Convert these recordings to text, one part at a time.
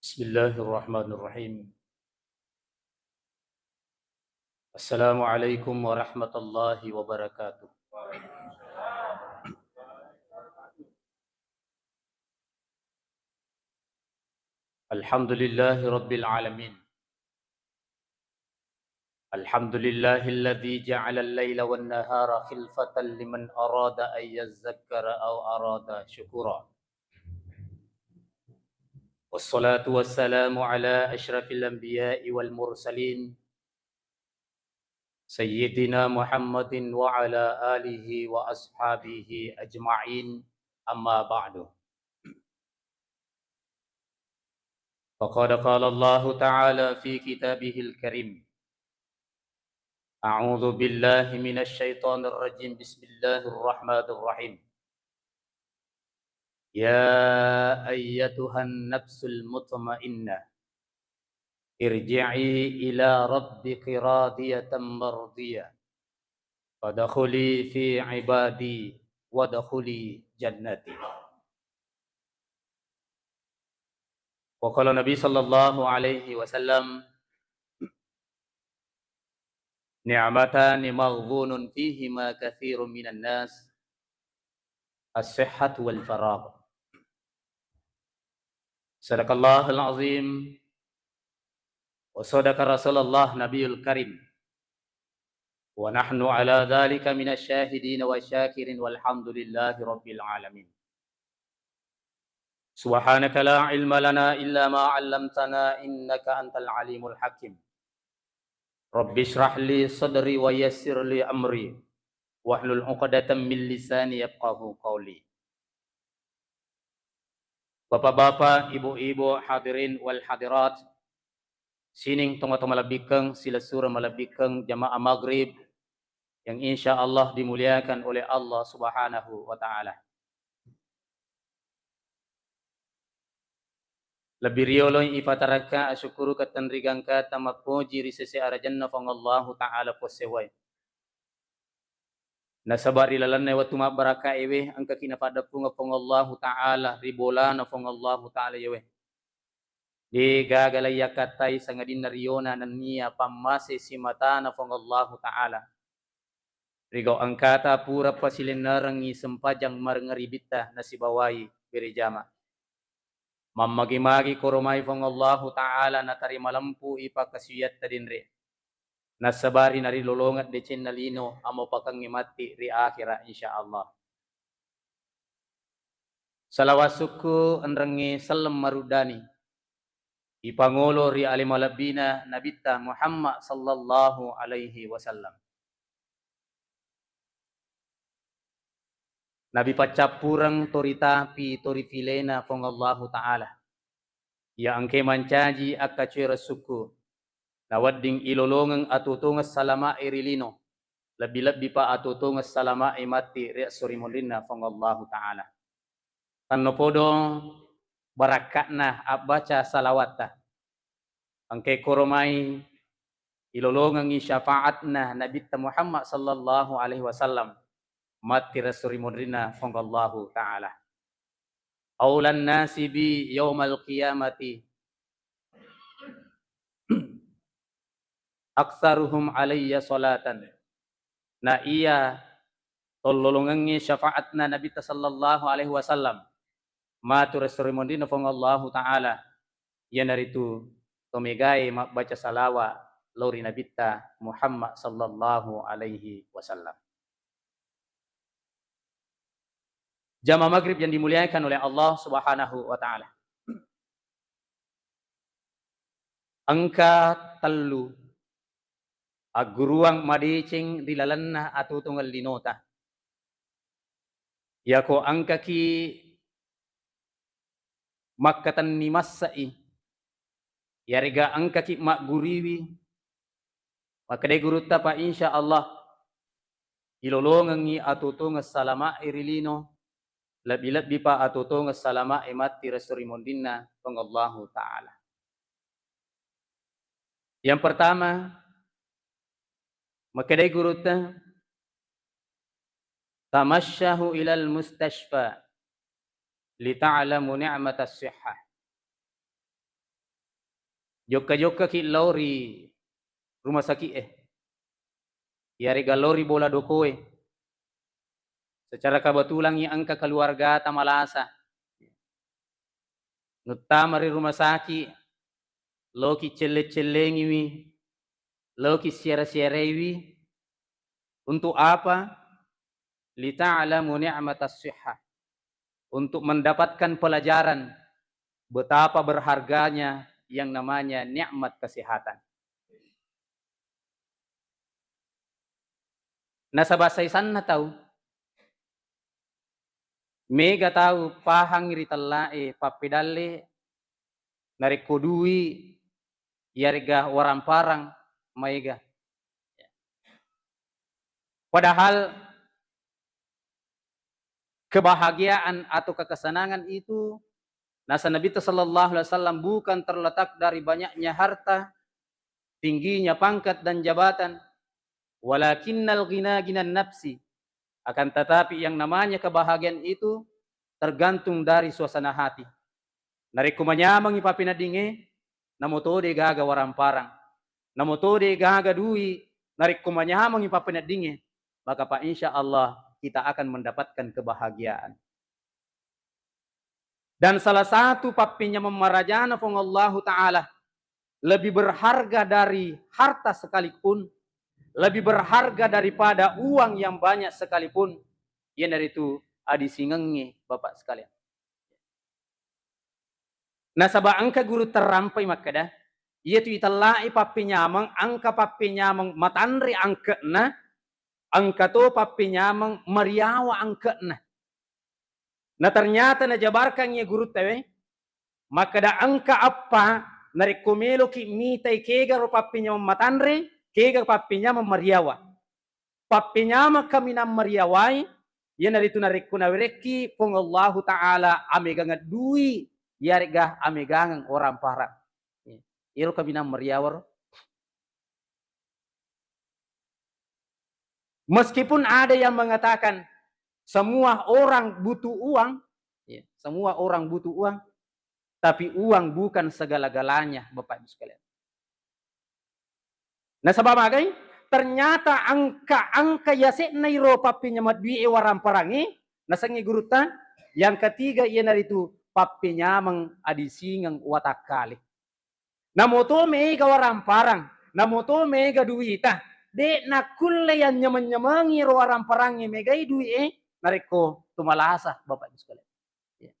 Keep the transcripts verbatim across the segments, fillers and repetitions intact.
Bismillahirrahmanirrahim. Assalamualaikum warahmatullahi wabarakatuh. Alhamdulillahi rabbil alamin. Alhamdulillahilladzi ja'alal laila wan nahara khilfatan liman arada an yadzakkara aw arada syukura. Wassalatu wassalamu ala asyrafil anbiya'i wal mursalin, Sayyidina Muhammadin wa ala alihi wa ashabihi ajma'in, amma ba'du. Faqad qala Allahu ta'ala fi kitabihil karim. A'udzu billahi minasy syaithanir rajim. Bismillahirrahmanirrahim. Ya ayyatuhan nafsul mutmainnah, irji'i ila rabbiki radiyatan mardiyah. Fadkhuli fi ibadi wadkhuli jannati. Wa qala Nabi sallallahu alaihi wasallam, ni'matani maghbunun fihima katsirun minan nas, as-sihhatu wal faragh. Sadaqallahul azim wa sadaqa rasulullah nabiyul karim. Wa nahnu ala dzalika minasy syahidin wa syakirin walhamdulillahi rabbil alamin. Subhanaka la ilma lana illa ma 'allamtana innaka antal alimul hakim. Rabbi shrah li sadri wa yassir li amri wahlul 'uqdatam min lisani yafqahu qawli. Bapak-bapak, ibu-ibu, hadirin wal hadirat, sining tomatoa malebbikkeng, silessureng malebbikkeng jamaah maghrib yang insya Allah dimuliakan oleh Allah Subhanahu wa Ta'ala. Lebbi rioloi ipatarakka asyukuru kettenrigangkata mappoji ri sese arajanna Puang Allahu Ta'ala possewae. Nasaba ri lalenna wettu mabbarakkaewe engkaki napaddeppungeng Puang Allahu Ta'ala ri bolana Puang Allahu Ta'ala yewe. De gaga laiyakattai sangadinna riona nennia pammase simatana Puang Allahu Ta'ala. Rigau engkata pura pasilennerengngi sempajang marengngaribitta nasibawai berejama. Mammagi-magi koromai Puang Allahu Ta'ala natarima lempui pakkasiwiatta denre. Nassabari narilolongeng decenna lino amo pakengnge matti ri akhera insya Allah. Salawat sukku enrengnge selleng maruddani ipangolo ri ale malebbina Nabitta Muhammad sallallahu alaihi wasallam. Nabi paccappureng to ritapi to rifilena Puang Allahu Ta'ala. Iya engkae mancaji akkacoereng sukku, nawedding ilolongeng atuo-tuongeng salama'e ri lino, lebbi-lebbipa atuo-tuongeng salama'e matti ri esso ri munrinna Puang Allahu Ta'ala. Tennopodo barakka'na abbaca salawatta. Engkae koromai ilolongengngi syafaatna Nabitta Muhammad sallallahu alaihi wasallam matti ri esso ri munrinna Puang Allahu Ta'ala. Aulan nasi bi yaumal qiyamati aktsaruhum alayya salatan. Na iya tollolongengnge syafaatna Nabitta sallallahu alaihi wasallam matu ri esso ri munrinna Puang Allahu Ta'ala, iyanaritu to megae mabbaca salawa lao ri Nabitta Muhammad sallallahu alaihi wasallam. Jamaah maghrib yang dimuliakan oleh Allah Subhanahu wa Ta'ala. Engka tellu agguruang madeceng ri lalenna atuo-tuongeng linota. Yako engkaki makkatenni masse'i, yarega engkaki magguriwi, makkedai gurutta, pa insya Allah ilolongengngi atuo-tuongeng salama'e ri lino, lebbi-lebbipa atuo-tuongeng salama'e matti ri esso ri munrinna Puang Allahu Ta'ala. Yang pertama, makkedai gurutta, tamasyahu ilal mustashfa lita'lamu ni'matas sihhah. Jokka-jokkaki lao ri rumah sakit e. Iyarega lao ri bola dokoe. Secara kebetulan i engka keluargata malasa. Nuttama ri rumah sakit, loki celle-cellengiwi, loki siara-siaraiwi. Untuk apa? Lita'lamu ni'matas sihah. Untuk mendapatkan pelajaran betapa berharganya yang namanya nikmat kesehatan. Nasaba saisanna tau, mega tau pahang ri tellae pappedalle narekko dui iyarega waramparang maega. Padahal kebahagiaan atau kekesenangan itu, nasa Nabi sallallahu alaihi wasallam, bukan terletak dari banyaknya harta, tingginya pangkat dan jabatan, walakinnal ghina ghinan nafsi. Akan tetapi yang namanya kebahagiaan itu tergantung dari suasana hati. Narekko manyamengngi pappeneddingnge, namo to de gaga waramparang. Namo to de gaga dui, narekko manyamengngi pappeneddingnge, maka pa insya Allah kita akan mendapatkan kebahagiaan. Dan salah satu pappenyameng marajana Puang Allahu Ta'ala lebih berharga dari harta sekalipun, lebih berharga daripada uang yang banyak sekalipun, iyanaritu adisingengnge, Bapak sekalian. Nasaba engka guru terrampai makkeda, iyatu itellai pappenyameng, engka pappenyameng matanre angke'na, engka to pappenyameng mariawa angke'na. Na ternyata najabarkang iya gurutta we, makkeda engka eppa, narekko meloki mitai kega ro pappenyameng matanre, kega pappenyameng mariawa. Pappenyameng kaminang mariawai, iyanaritu narekko nawerekki Puang Allahu Ta'ala amegangeng dui, iyarega amegangeng waramparang. Iyaro kaminang mariawa ro. Meskipun ada yang mengatakan semua orang butuh uang, ya, semua orang butuh uang, tapi uang bukan segala-galanya, Bapak Ibu sekalian. Nasaba magai? Ternyata engka-engka yase'na iro pappenyameng dui e waramparang e, nasengngi gurutta, yang ketiga iyanaritu pappenyameng adisingeng watakkale. Namo to mega waramparang, namo to mega duita, de nakkulle yanyameng-nyamengi ro waramparangnge megai dui e, narekko to malasa, Bapak Ibu sekalian. Ya.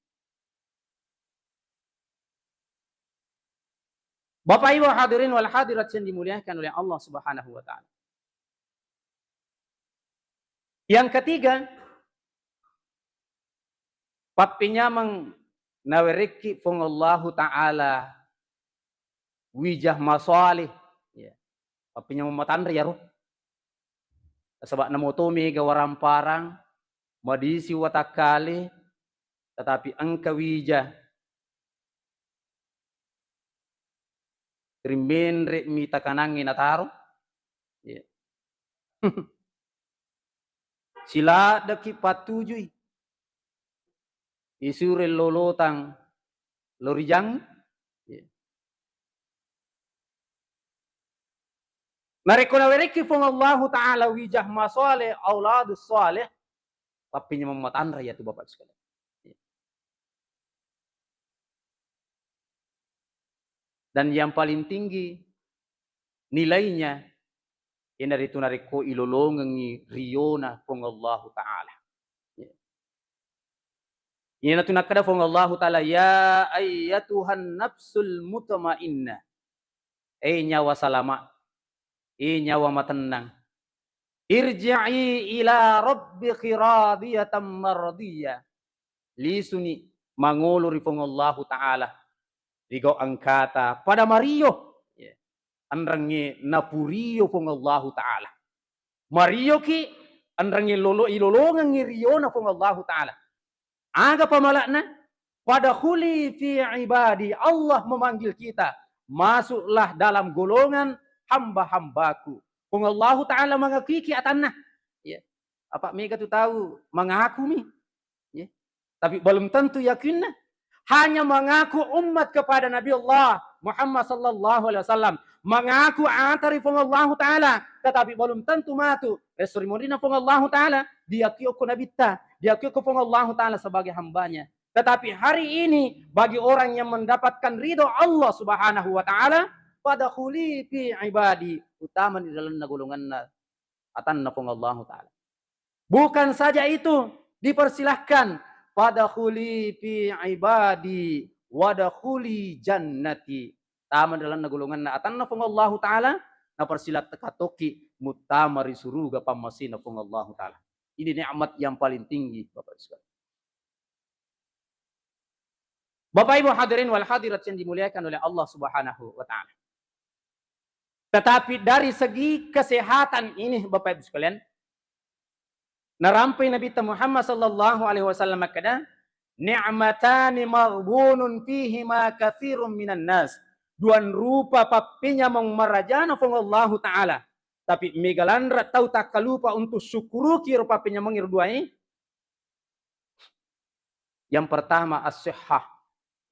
Bapak Ibu hadirin wal hadirat yang dimuliakan oleh Allah Subhanahu wa Ta'ala. Yang ketiga, pappenyameng nawerekki Puang Allahu Ta'ala wijah masalih. Ya. Pappenyameng matanre yaro. Nasaba namo to mega waramparang, madisi watakkale, tetapi engka wija rimenre'mi takanangnge nataro. Iya. Siladdeki pattujui. Isure lolotang lorijang. Iya. Narekko nawerekki Puang Allahu Ta'ala wijah masaleh, auladus saleh, pappenyameng matanre iyatu, Bapak sekalian. Dan yang paling tinggi nilainya, iyanaritu narekko ilolongengngi riona Puang Allahu Ta'ala. Iyanatu nakkeda Puang Allahu Ta'ala, "Ya ayyatuhan nafsul mutmainnah." Eh nyawa salama, eh nyawa matennang. "Irji'i ila rabbiki radiyatan mardiyah." Lisuni mangolo ri Puang Allahu Ta'ala. Rigau engkata pada mario. Ya. Enrengnge napurio Puang Allahu Ta'ala. Marioki enrengnge lolo-, ilolongengngi riona Puang Allahu Ta'ala. Aga pamala'na? "Fadkhuli fi ibadi." Allah memanggil kita, "Masuklah dalam golongan hamba-hambaku." Puang Allahu Ta'ala mangakui ki atanna. Ya. Apa mega tu tau mangakumi. Ya. Tapi belum tentu yakinna. Hanya mengaku umat kepada Nabi Allah, Muhammad sallallahu alaihi wasallam, mengaku ata ri Puang Allahu Ta'ala, tetapi belum tentu matu resso ri munrinna Puang Allahu Ta'ala, diakui okko nabitta, diakui okko Puang Allahu Ta'ala sebagai hambanya. Tetapi hari ini, bagi orang yang mendapatkan ridho Allah Subhanahu wa Ta'ala, fadkhuli fi ibadi, utama di dalamna golonganna atanna Puang Allahu Ta'ala. Bukan saja itu, dipersilahkan, fadkhuli fi ibadi, wadkhuli jannati. Tama dalamna golonganna atanna Puang Allahu Ta'ala, napersilahkan tokki muttama ri suruga pammasena Puang Allahu Ta'ala. Ini nikmat yang paling tinggi, Bapak Ibu sekalian. Bapak Ibu hadirin wal hadirat yang dimuliakan oleh Allah Subhanahu wa Ta'ala. Tetapi dari segi kesehatan ini, Bapak Ibu sekalian, narampai Nabi Muhammad sallallahu alaihi wasallam makkeda, "Ni'matani maghbunun fihima katsirun minan nas." Duan rupa pappenyameng marajana Puang Allahu Ta'ala. Tapi mega lanra tau takkalupa untuk syukuruki ro pappenyameng ro duae. Yang pertama, as-sihhah,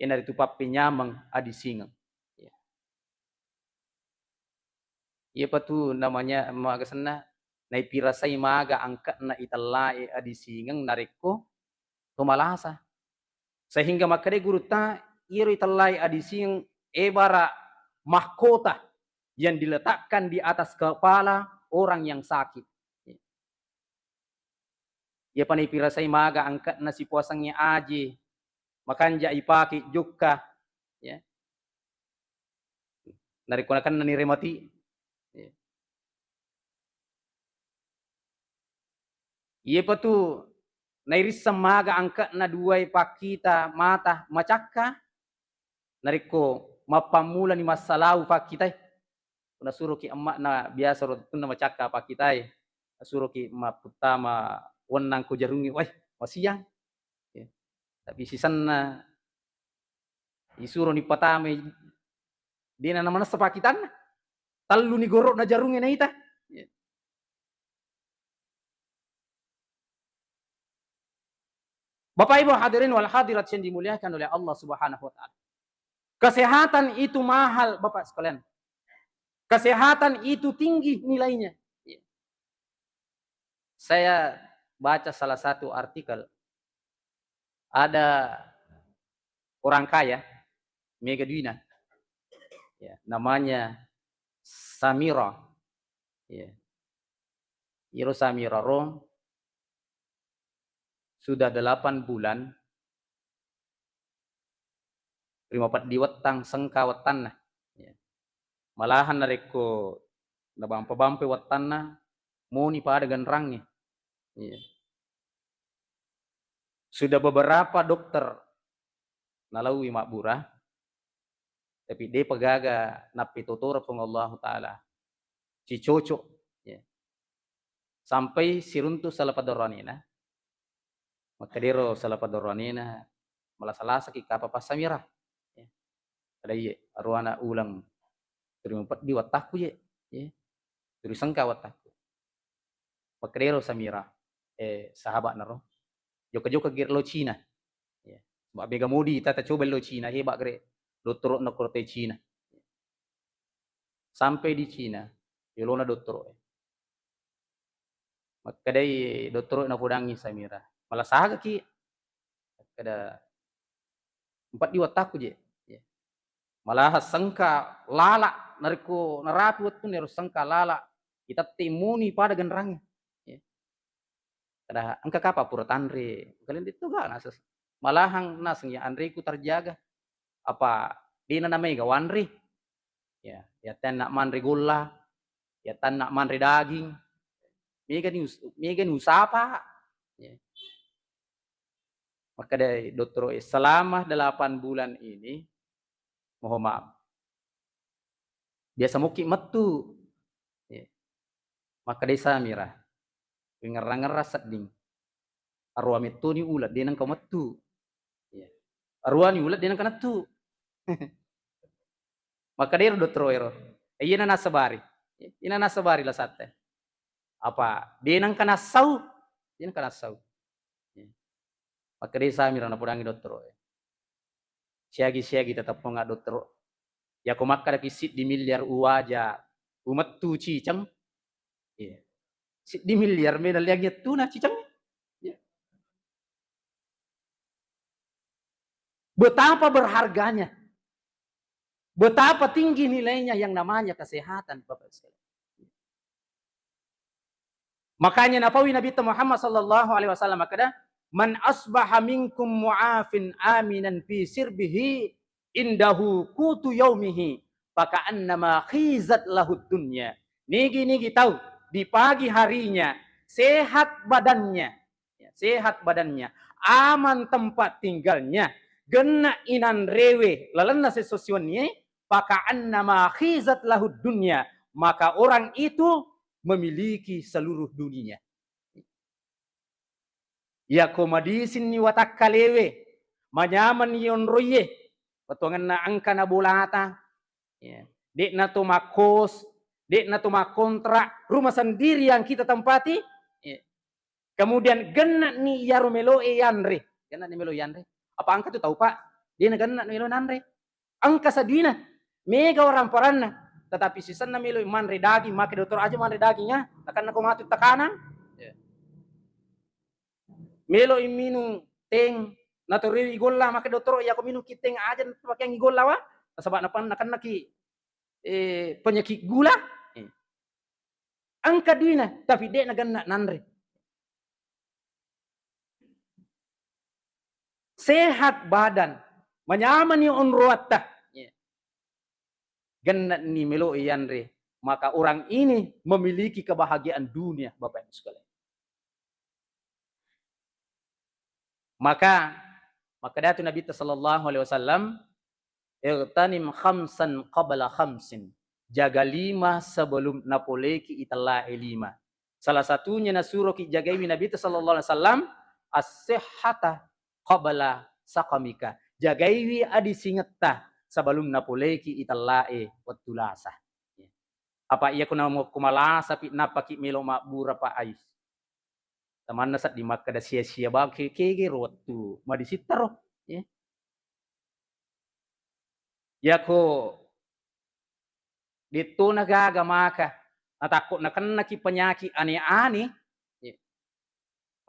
iyanaritu pappenyameng adisingeng. Ya. Iyapa tu namanya, maga senna, naipirasai maga angka'na itellae adisingeng narekko to malasa. Sehingga makkeda gurutta, iyaro itellae adisingeng ebara mahkota yang diletakkan di atas kepala orang yang sakit. Iyapa naipirasai maga angka'na sipuasengnge aje, makanja ipake jokka, ya. Narekko nakennani remati, ya. Iyapa tu nairisseng maga angka'na duai pakkita mata macakka, narekko mappammulani massalau pakkitai. Nasuroki emma'na biasa ro tunna macakka pakkitai. Nasuroki mapputtama wennang ko jarungnge, "Wai, masiang." Ya. Tapi sisenna isuroni patamai, dena namanessa pakkitanna. Telluni goro'na jarungnge naita. Ya. Bapak Ibu hadirin wal hadirat yang dimuliakan oleh Allah Subhanahu wa Ta'ala. Kesehatan itu mahal, Bapak sekalian. Kesehatan itu tinggi nilainya. Saya baca salah satu artikel, ada orang kaya, mega duina. Ya, namanya Samira. Ya. Iro Samira ro sudah delapan bulan, lima peddi wettang sengka wettanna. Ya. Malahan narekko nabampa-bampai wettanna, moni pada genrangnge. Ya. Sudah beberapa dokter nalaui mabbura, tapi depa gaga nappetotoreng Puang Allahu Ta'ala. Sicocok, ya. Sampai siruntu sala padoroanena. Makkedero sala padoroanena, "Malasa-lasaki kapa passamira." Ya. Kada iye, aruana uleng. Turi mupeddi wattakku je. Ya. Turi sengka wattakku. Makkedero Samira, eh, sahabatna ro, "Jokka-jokka gere lo Cina." Ya. Sebab mega modi tata coba lo Cina, hebat gere dottoro'na korote Cina. Sampai di Cina, yolona dottoro'e. Makkedai dottoro'e napodangngi Samira, "Malasagaki?" Makkeda, "Empat di wattakku je." Ya. Malaha sengka lala, narekko narapi wettunna ero sengka lala, itette muni pada genrangnge. Ya. Kada engka kapa pura tanre, kalian itu gak nases. Malahang naseng ya anreku terjaga. Apa dena namega wanre? Ya, ya tenna manre golla, ya tanna manre daging. Mega ni us-, mega ni usapa. Ya. Makkedai dottoro'e, "Selama delapan bulan ini, mohon maaf, biasa mukki mettu." Ya. Makkedai Samira, "Wingerra-ngerra sedding. Arua mettoni uleng, de nengka mettu." Ya. Aruani uleng, de nengka nettu. Makkedai ro dottoro'ero, "Iyana nassabari. Iyana nassabari lasatte. Apa de nengka nassau?" De nengka nassau. Ya. Makkedai Samira napodangngi dottoro'e, "Siagi-siagi tatepponga dottoro. Yako makkadaki siddi miliar uwaja umettu ciceng, iya. Siddi miliar mena liang yettuna ciceng. Iya. Betapa berharganya, betapa tinggi nilainya yang namanya kesehatan, Bapak Ibu sekalian. Makanya napawi Nabi Muhammad sallallahu alaihi wasallam makkeda, "Man asbaha minkum mu'afin aminan fi sirbihi indahu qutu yaumihi, faka'annama khizat lahud dunya." Nigi-nigi tau di pagi harinya sehat badannya, ya, sehat badannya, aman tempat tinggalnya, genna inanrewe lalenna sesso siwennie, faka'annama khizat lahud dunya, maka orang itu memiliki seluruh dunia. Yako madisinni watakkalewe, manyamanni onroie, wettuangenna engkana bolata, ya. De'na to makkos, de'na to makkontrak, rumah sendiri yang kita tempati, ya. Kemudian genna'ni iyaro melo'e yanre. Genna'ni melo yanre. Apa engka tu tau, Pak? De'na genna melo nanre. Engka saduina. Mega orang paranna. Tetapi sisenna melo manre daging, make dottoro aja manre daging, ya. Nakenna ko matu tekanan. Ya. Melo minung teng, natoriwi golla, make dottoro, ya ko minung ki teng aja pakeang golla wa. Nasaba napan-, nakennaki, eh, penyakit gula. Eh. Engka duina, tapi de'na genna nanre. Sehat badan, manyamani onroatta. Iya. Genna'ni melo yanre, maka orang ini memiliki kebahagiaan dunia, Bapak Ibu sekalian. Maka, maka datu Nabi sallallahu alaihi wasallam, "Ightanim khamsan qabla khamsin." Jaga lima sebelum napoleki itellae lima. Salah satunya nasuroki jagaiwi Nabi sallallahu alaihi wasallam, "As-sihhata qabla saqamika." Jagaiwi adisingetta sebelum napoleki itellae wettu lasa. Apa iya kuna mo-, kumalasa pi nappaki melo mabbura, Pak Ais. Tamanna sedding makkeda sia-sia bang ke-, kege ro wettu madisitta ro. Ya. Yako dettona gaga maka, natakko nakennaki penyakit ane-ane. Ya.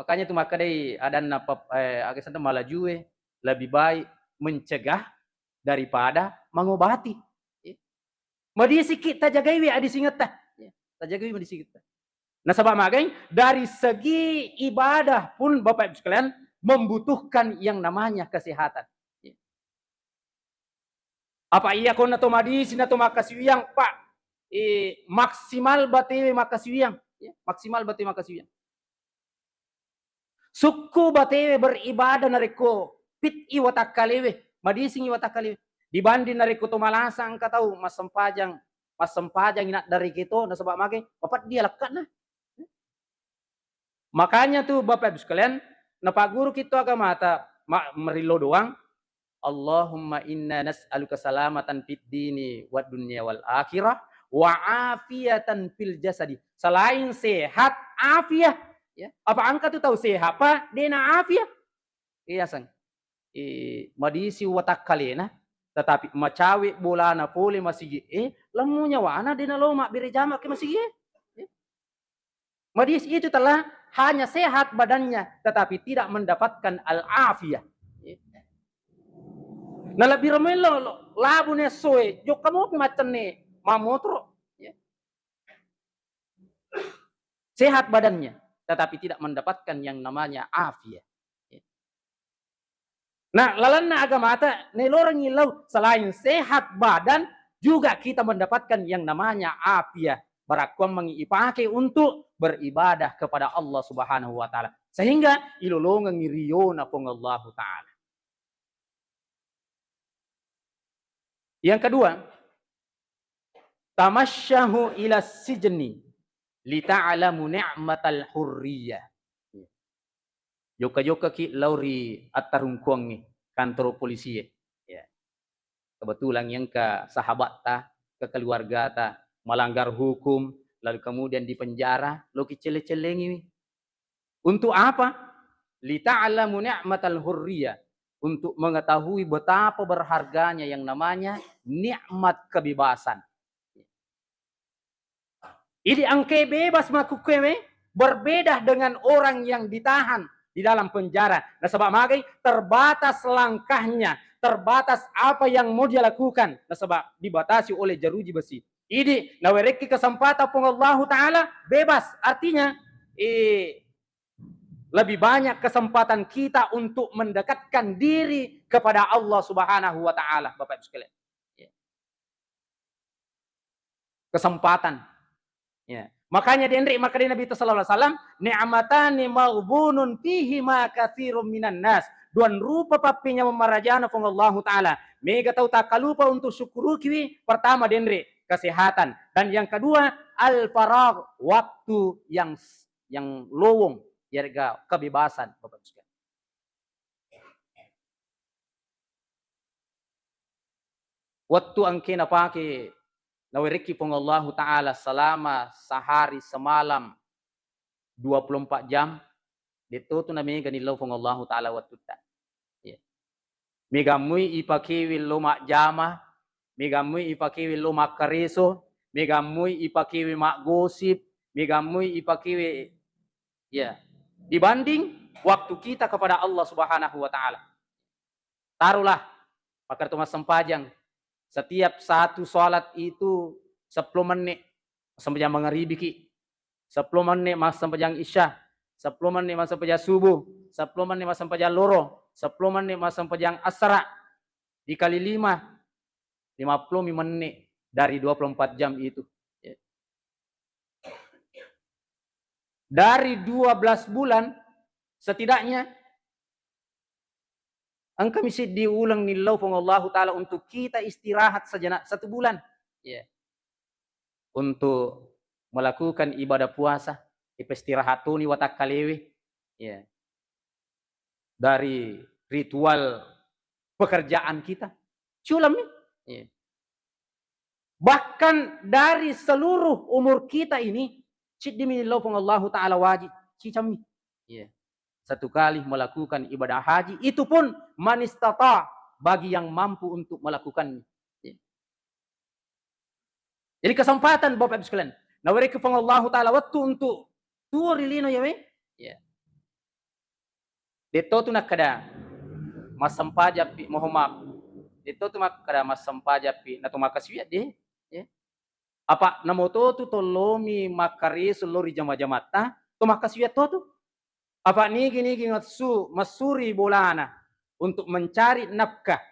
Makanya tu makkedai adanna pep-, eh, aga senna malajue, lebih baik mencegah daripada mengobati. Ya. Madisiki tajagaiwi adisingetta. Ya, tajagaiwi madisingetta. Nasaba magai, dari segi ibadah pun, Bapak Ibu sekalian, membutuhkan yang namanya kesehatan. Ya. Apa iya konna to madisi na to makkasiwiang, Pak? Eh, maksimal batewe makkasiwiang. Ya, maksimal batewe makkasiwiang. Sukku batewe beribadah narekko pit i watakkalewe, madising i watakkalewe. Dibanding narekko to malasa engka tau massempajang, massempajang inaddareke to, nasaba mage, mapeddi alekkana. Makanya tu Bapak Ibu sekalian, napagguru kita agamata, ma-, merillo doang, Allahumma inna nas'aluka salamatan fid dini wad dunya wal akhirah wa afiatan fil jasadi. Selain sehat, afiah. Ya. Apa engka tu tau sehat, Pak, dena afiah? Iya, sang. Eh, madisi watakkalena, tetapi macawe bolana pole masigi, eh, lemmu nyawana dena lo mabbere jama ke masigi, eh. Madis itu telah hanya sehat badannya, tetapi tidak mendapatkan al-afiyah. Na lebbi romelo labu nessoe, jokka mopi maccenne, mamotoro. Sehat badannya, tetapi tidak mendapatkan yang namanya afiyah. Nah, lalanna agamata, nelorengngi lau, selain sehat badan, juga kita mendapatkan yang namanya afiah. Barakkuammengngi ipake untuk beribadah kepada Allah Subhanahu wa Ta'ala. Sehingga ilolongengngi riona Puang Allahu Ta'ala. Yang kedua, tamasyahu ila sijni lita'lamu ni'matal hurriyah. Jokka-jokkaki lao ri attarungkuangnge, kantoro polisie. Ya. Kebetulan engka sahabatta, kekeluargata, melanggar hukum, lalu kemudian dipenjara, loki celle-cellengiwi. Untuk apa? Lita'lamu ni'matal hurriyah. Untuk mengetahui betapa berharganya yang namanya nikmat kebebasan. Idi engke bebas makkukkuewe, berbeda dengan orang yang ditahan di dalam penjara. Nasaba magai, terbatas langkahnya, terbatas apa yang mau dia lakukan. Nasaba dibatasi oleh jeruji besi. Idi nawerekki kesempatan Puang Allahu Ta'ala, bebas. Artinya, eh, lebih banyak kesempatan kita untuk mendekatkan diri kepada Allah Subhanahu wa Ta'ala, Bapak Ibu sekalian. Ya. Kesempatan. Ya. Makanya denre makkeda Nabi sallallahu alaihi wasallam, "Ni'matani maghbunun fihima katsirun minan nas." Duan rupa pappenyameng marajana Puang Allahu Ta'ala. Mega tau takkalupa untuk syukurukiwi, pertama denre, kesehatan. Dan yang kedua, al-faragh, waktu yang yang lowong, yarega kebebasan, Bapak Ibu sekalian. Wettu engke napake nawerekki Puang Allahu Ta'ala selama sehari semalam, dua puluh empat jam, detto tu namega nillau Puang Allahu Ta'ala wettutta. Iya. Megammui ipakewe lo majjama, megammui ipakewe lo makkareso, megammui ipakewe maggosip, megammui ipakewe, ya, dibanding waktu kita kepada Allah Subhanahu wa Ta'ala. Taruhlah, makkeda to massempajang, setiap satu salat itu sepuluh menit, sempajang mangaribiki, sepuluh menit massempajang isya, sepuluh menit massempajang subuh, sepuluh menit massempajang loro, sepuluh menit massempajang asara, dikali lima, lima puluh mi menit dari dua puluh empat jam itu. Ya. Dari dua belas bulan, setidaknya engka mi siddi uleng nillau Puang Allahu Ta'ala untuk kita istirahat sejenak satu bulan. Ya. Untuk melakukan ibadah puasa, ipestirahat toni watakkalewe. Ya. Dari ritual pekerjaan kita. Culammi. Ya. Bahkan dari seluruh umur kita ini, ciddimi nillau Puang Allahu Ta'ala wajib, cicammi. Iya. Satu kali melakukan ibadah haji, itu pun man istata, bagi yang mampu untuk melakukannya. Iya. Jadi kesempatan, Bapak Ibu sekalian, nawerekki Puang Allahu Ta'ala wettu untuk tuo ri lino yawe. Iya. Detto tu nakkeda massempajappi, mohon maaf. Detto tu makkeda massempajappi, na to makkasiwiang de. Ya. Apa namo to tu tollomi makkareso lo ri jama-jamatta, to makkasiwiang to tu. Apa nigi-nigi massu-, massuri bolana untuk mencari nafkah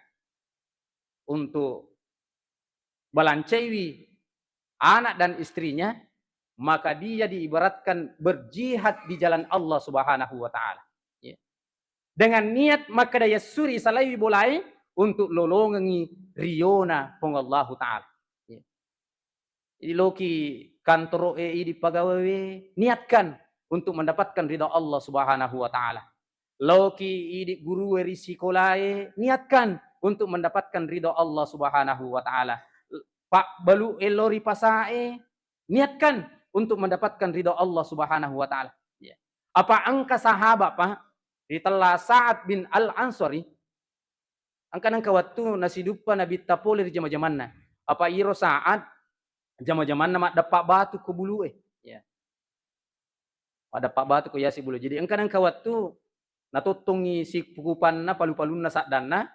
untuk balancaiwi anak dan istrinya, maka dia diibaratkan berjihad di jalan Allah Subhanahu wa Ta'ala. Ya. Dengan niat makkeda yassuri salaiwi bolae untuk lolongengi riona Puang Allahu Ta'ala. Ya. Jadi loki kantoro e idi pagawewe, niatkan untuk mendapatkan ridha Allah Subhanahu wa Ta'ala. Laoki idi gurue ri sikolae, niatkan untuk mendapatkan ridho Allah Subhanahu wa Ta'ala. Pabbalu e lao ri pasae, niatkan untuk mendapatkan ridho Allah Subhanahu wa Ta'ala. Ya. Apa engka sahabat, Pak, ritella Sa'ad bin Al-Ansari, engka nengka wettu nasiduppa Nabitta pole ri jama-jamanna. Apa iro Sa'ad jama-jamanna maddeppa batu ko bulue. Ya. Maddeppa batu ko yasi bulu. Jadi engka nengka wettu natottongi sikupanna, palu-palunna, saddanna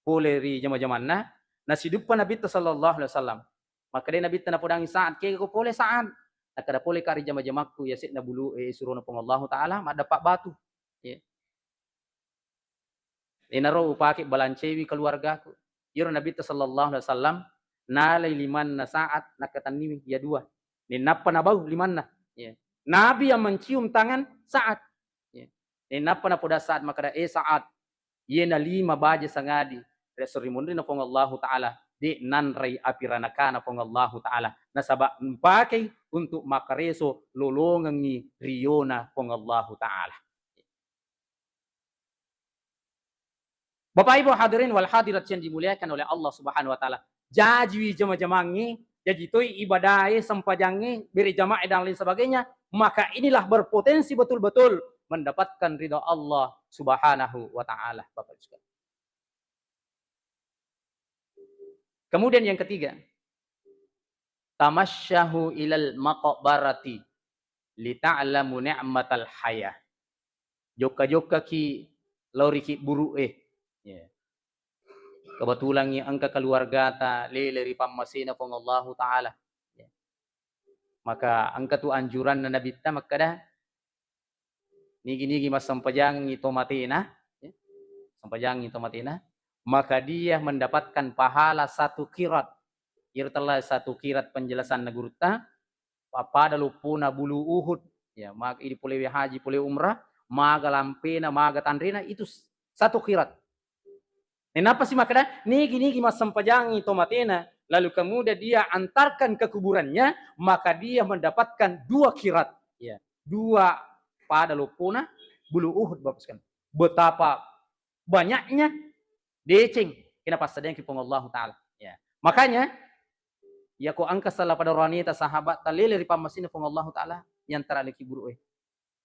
pole ri jama-jamanna, nasiduppa Nabitta sallallahu alaihi wasallam. Makkeda Nabitta napodangi Sa'ad, "Kega ko pole Sa'ad?" Nakkeda, "Pole ka ri jama-jamakku, yase'na bulu e surona Puang Allahu Ta'ala maddeppa batu." Ya. Inaro upake balancewi keluargaku. Iyaro Nabitta sallallahu alaihi wasallam nalai limanna Sa'ad, nakkatenniwi iya dua. Nennappa nabau limanna. Ya. Nabi yang mencium tangan Sa'ad. Ya. Nennappa napoda Sa'ad makkeda, "Eh Sa'ad, iyena lima baja sangadi ri esso ri munrinna Puang Allahu Ta'ala, de nanrei api ranakana Puang Allahu Ta'ala. Nasaba mpakei untuk makkareso lolongengngi riona Puang Allahu Ta'ala." Bapak Ibu hadirin wal hadirat yang dimuliakan oleh Allah Subhanahu wa Ta'ala, jajiwi jama-jamangnge, jaji toi ibadae, sempajangnge, bere jamae dan lain sebagainya, maka inilah berpotensi betul-betul mendapatkan ridho Allah Subhanahu wa Ta'ala, Bapak Ibu sekalian. Kemudian yang ketiga, tamasyahu ilal maqbarati lita'lamu ni'matal hayah. Jokka-jokkaki lao ri kibburu'e. Ya. Kebetulan engka keluargata lele ri pammasena Puang Allahu Ta'ala. Ya. Maka engka tu anjuranna Nabitta makkeda, nigi-nigi massempajangi to matena, ya, sempajangi to matena, maka dia mendapatkan pahala satu kirat. Iyaro tella satu kirat penjelasanna gurutta, pappada loppona bulu Uhud. Ya, mag-, idi polewe haji, polewe umrah, maga lampena, maga tanrena, itu s-, satu kirat. Nenappa si makkeda, nigi-nigi massempajangi to matena, lalu kemudian dia antarkan ke kuburannya, maka dia mendapatkan dua kirat. Ya, dua pada loppona bulu Uhud, Bapak sekalian. Betapa banyaknya deceng kena passadiangki Puang Allahu Ta'ala. Ya. Makanya, yako engka sala pada rohanita sahabatta lele ri pammasena Puang Allahu Ta'ala, yantara leki buru'e.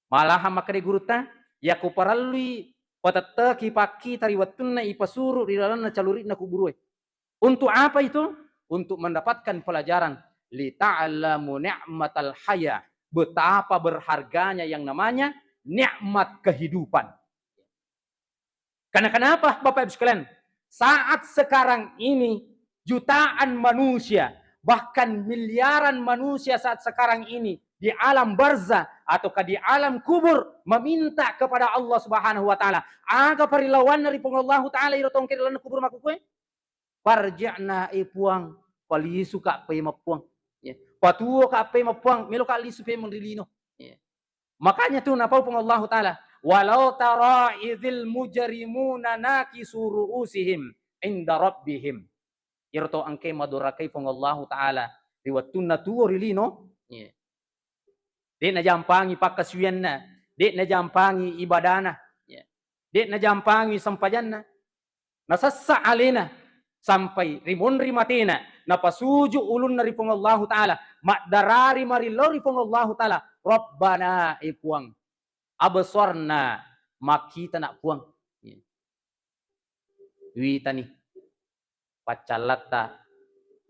Malahan makkeda gurutta, yako parellui patetteki pakkita ri wettunna ipasuru ri lalenna caluri'na kuburu'e. Untuk apa itu? Untuk mendapatkan pelajaran. Lita'lamu ni'matal hayah. Betapa berharganya yang namanya nikmat kehidupan. Karena kenapa, Bapak Ibu sekalian? Saat sekarang ini, jutaan manusia, bahkan miliaran manusia saat sekarang ini di alam barzah ataukah di alam kubur meminta kepada Allah Subhanahu wa Ta'ala. Aga parilawanna ri Puang Allahu Ta'ala iro tongke ri lalenna kubur makkukue? Farji'na, e Puang, palisuka pemeng Puang. Ya. Patuoka pemeng Puang, meloka lisu pemeng ri lino. Ya. Makanya tu napau Puang Allahu Ta'ala, "Walau tara idzil mujrimuna nakisu ru'usihim inda rabbihim." Iyaro to engkae madorakai Puang Allahu Ta'ala ri wettunna tuo ri lino, ya. De' najampangi pakkasuwianna, de' najampangi ibadana, ya. De' najampangi sempajanna. Nasessa alena sampai ri monri matena, napasuju ulunna ri Puang Allahu Ta'ala, maddarari marillau ri Puang Allahu Ta'ala, "Rabbana, e Puang, absorna, makkitana Puang." Witani paccallatta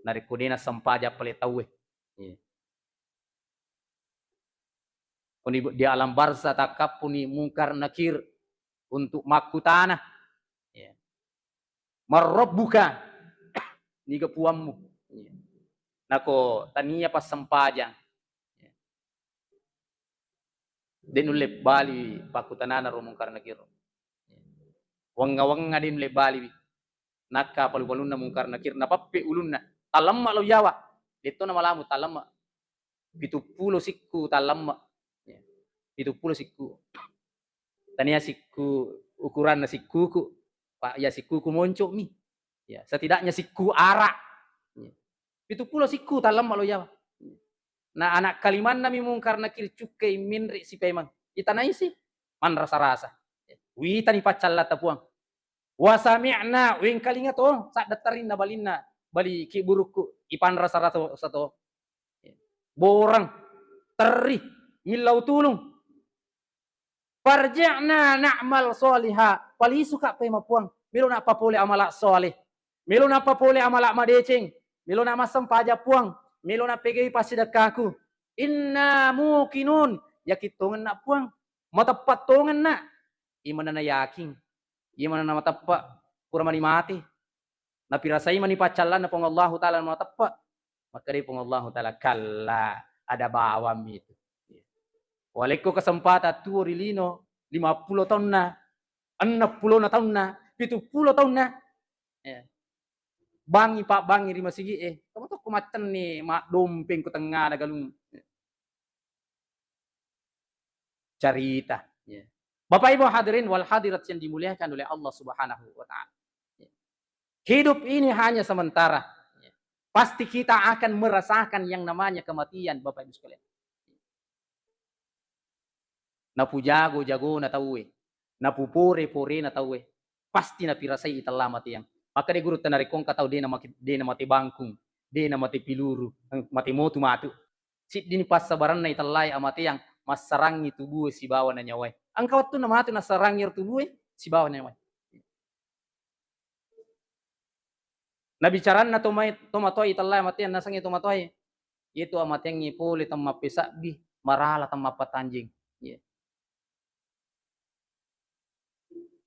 narekko de' nassempajang pale tauwe. Iya. Koni di alam barzah takkappuni Mungkar Nakir untuk makkutana. Iya. "Man rabbuka?" Niga puammu? Iya. Nako tania passempajang. Iya. De' nulle bali pakkutanana ro Mungkar Nakir. Wengnga-wengnga de' nulle baliwi. Nakka palu-palunna Mungkar Nakir, napappe ulunna. Tallemma lo yawa. De'to namalamu, tallemma. Pitu pulo sikku tallemma. Ya. Pitu pulo sikku. Tania sikku ukuranna sikkuku. Pak, ya sikkuku monco'mi. Ya, setidaknya sikku ara. Ya. Pitu pulo sikku tallemma lo yawa. Na anak kalimanna mi Mungkar Nakir cukkai menre' sipemeng. Itanaisi manrasa-rasa. Witani paccallatta Puang. Wa sami'na, wengkalinga to saddattarinna balinna, bali kiburukku, ipanrasa-rasa to. Borang, terri, millau tulung. Farji'na na'mal sholiha, palisuka pemeng Puang, melo nappapole amala soleh, melo nappapole amala madeceng, melo namassempajang Puang, melo nappegau'i passidekkaku. Inna muqinun, yakin tongenna Puang, mateppa tongenna. Imanna nayakin, imanna mateppe, pura mani mate. Napirasai mani paccallanna Puang Allahu Ta'ala mateppe. Makkedai Puang Allahu Ta'ala, "Kalla, ada bawammi itu." Walekko kesempatan tuo ri lino, lima pulo taunna, enneng pulo na taunna, pitu pulo taunna. Ya. Bangi, pabbangi ri masigi e. Kamu tokko mattenni maddompeng ku tengngana galung. Carita. Ya. Bapak Ibu hadirin wal hadirat yang dimuliakan oleh Allah Subhanahu wa Ta'ala. Ya. Hidup ini hanya sementara. Ya. Pasti kita akan merasakan yang namanya kematian, Bapak Ibu sekalian. Napujago-jagona tauwe, napupore-porena tauwe, pasti napirasai itella mateang. Makkeda gurutta, narekko engka tau de' namate, de' namate bangkung, de' namate piluru, mate motu matu. Siddini passabaranna itellae amateang, massarangngi tubue sibawa na nyawae. Engka wettunna matu nassarangngi ro tubue sibawa na nyawae. Nabicaranna to mai-, to matoa itellai amateang, nasengngi to matoae. Iyatu amateangnge pole temmappesabbi, marala temmappatanjeng. Iya.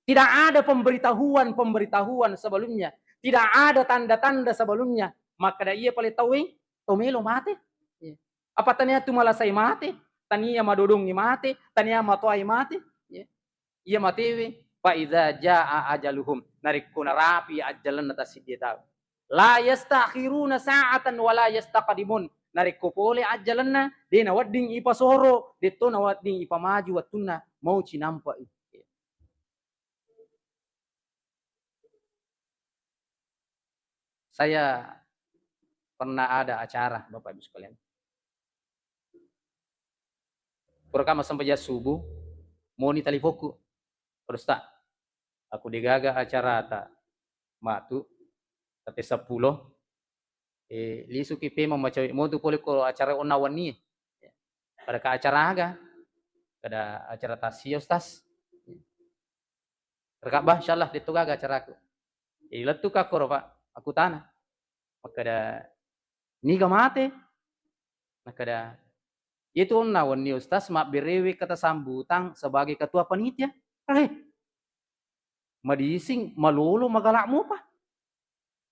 Tidak ada pemberitahuan-pemberitahuan sebelumnya. Tidak ada tanda-tanda sebelumnya. Makkeda iya pale tauwe, to melo mate. Iya. Apa tania tu malasai mate, tania madodongngi mate, tania matoai mate. Iya. Iya matewe, fa idza jaa ajaluhum, narekko narapi ajjalenna tassiddi tau. La yastakhiruna sa'atan wa la yastaqdimun. Narekko pole ajjalenna, de nawedding ipasoro, detto nawedding ipamaju wettunna, mau cinampai. Saya pernah ada acara, Bapak Ibu sekalian. Puraka massempajang subuh, moni talifoku. Terus tak, aku degaga acarata matu, tette seppulo, eh, lisuki pemeng macawe motu pole ko acara onna wennie. Pada ka acara aga? Kada acara tassia, Ustaz. Rekabba, insyaallah, detto gaga acaraku. Jadi lettuka koro, Pak, aku tana. Makkeda, "Niga mate?" Nakkeda, "Itu onna wenni, Ustaz, mabberewe kata sambutan sebagai ketua panitia." Eh, madising, malolo, magala mupa.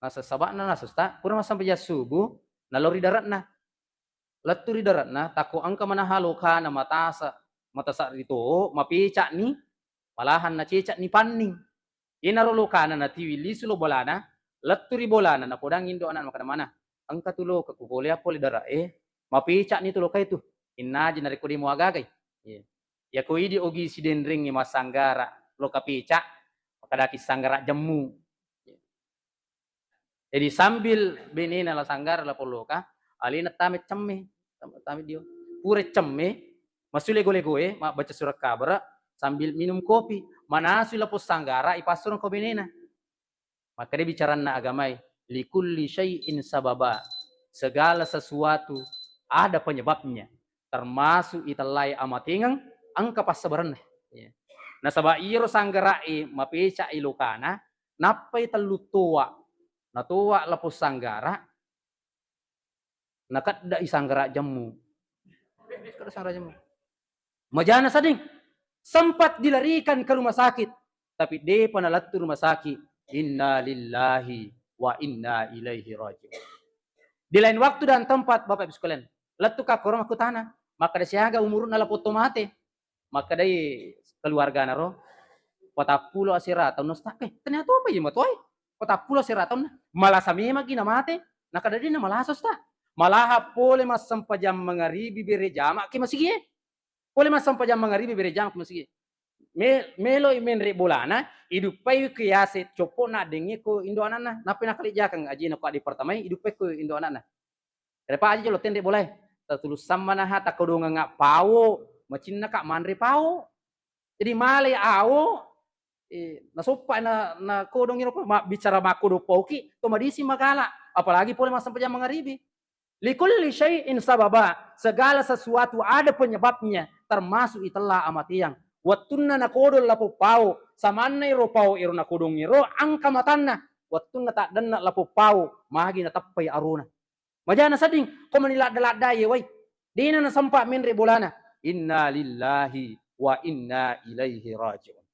Nasabakna nasesta, pura massempajang subuh, nalo ri dare'na. Lettu ri dare'na, takko engka manaha lokana matasa, matasa rito, mapeca'ni, malahan naceca'ni panning. Inaro lokana natiwi lisu lo bolana, lettu ri bolana, napodangi indo ana makkeda mana, "Engka tu loka ku pole appo le dare'e, mapeca'ni tu lokae tu, innaji narekko de muagagai." Iya. Yako idi ogi sidenrengnge massanggara loka peca, makkedaki sanggara jemmu. Jadi sambil benena la sanggara la polloka, alena tame cemme, tame, tame dio. Pura cemme, massu lego-legoe, mabbaca surat kabara, sambil minum kopi, manasui lapong sanggara, ipassureng ko benena. Makkeda bicaranna agamai, "Likulli syai'in sababa." Segala sesuatu ada penyebabnya. Termasuk itellai amatengeng, engka passabarenna. Ya. Nasaba iyaro sanggarae mapecai lokana, nappai tellu toa. Natoa lapong sanggara, nakeddai sanggara jemmu. Nakeddai sanggara jemmu. Majana sedding, sempat dilarikan ke rumah sakit, tapi depa nalettu rumah sakit. Inna lillahi wa inna ilaihi raji'un. Di lain waktu dan tempat, Bapak Ibu sekalian, lettu kakkoro makkutana, makkeda siaga umuruna lapong to mate. Makkedai keluargana ro, "Patappulo asera taunna, Ustaz." "Eh, ternyata apa iya matoai? Patappulo asera taunna. Malasa memang ki namate." Nakkeda, "De namalasa, Ustaz. Malaha pole massempajang mangaribi bere jama ki masigie. Pole massempajang mangaribi bere jama ki masigie." Me-, meloi menre bolana, iduppai ke yase coppo'na addengnge ko indo anakna. Nappai nakalejjakeng ajena ko adde pertamai, iduppai ko indo anakna. Repa aja jolo tenre bolae. Tatulussang manaha takodongengnga pawo, macinnaka manre pawo. Jadi malai awo, eh, nasoppa na, nakodongi ro, mabbicara makkodong pawoki, to madising magala, apalagi pole massempajang mangaribi. Likulli syai'in sababa, segala sesuatu ada penyebabnya, termasuk itella amateang. Wettunna nakodong lapong pawo, samanna iro pawo iro nakodong iro, angka matanna. Wettunna taddenna lapong pawo, magi nateppai arona. Majana sedding, ko mani ladda-ladda ye wai. Dena nasempa menre bolana. Inna lillahi wa inna ilaihi raji'un.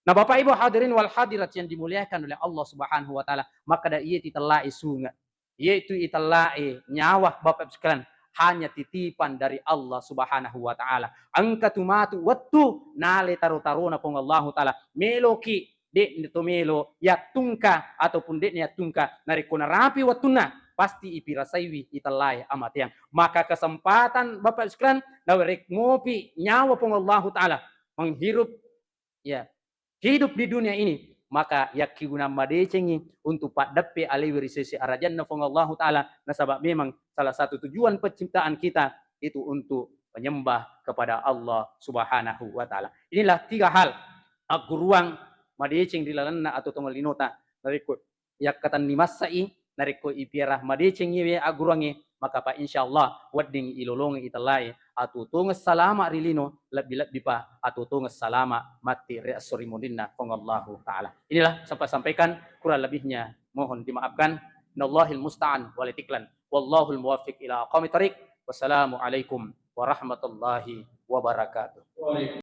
Nah, Bapak Ibu hadirin wal hadirat yang dimuliakan oleh Allah Subhanahu wa Ta'ala, makkeda iye titellae sunge, yaitu itellae nyawa, Bapak Ibu sekalian, hanya titipan dari Allah Subhanahu wa Ta'ala. Engka tu matu wettu nale taro-tarona Puang Allahu Ta'ala. Meloki de' to melo yattungka ataupun de' yattungka, narekko narapi wettunna, pasti ipirasaiwi itellae amateang. Maka kesempatan, Bapak Ibu sekalian, narekko mopi nyawa Puang Allahu Ta'ala menghirup, ya, hidup di dunia ini, maka yakkigunang madecengi untuk paddeppe alewi ri sese arajanna Puang Allahu Ta'ala. Nasaba memang salah satu tujuan penciptaan kita itu untuk menyembah kepada Allah Subhanahu wa Ta'ala. Inilah tiga hal agguruang madeceng ri lalenna atuo-tuongeng linota. Narekko yakkatenni massa'i, narekko ipiara madeceng iwe agguruangnge, maka pa insyaallah wedding ilolongeng itellae atuo-tuongeng salama ri lino, lebbi-lebbi pa atuo-tuongeng salama matti ri esso ri munrinna Puang Allahu Ta'ala. Inilah sempat sampaikan, kurang lebihnya mohon dimaafkan. Nallahil musta'an wa la tiklan. Wallahul muwaffiq ila aqwamit thariq. Wassalamu alaikum warahmatullahi wabarakatuh.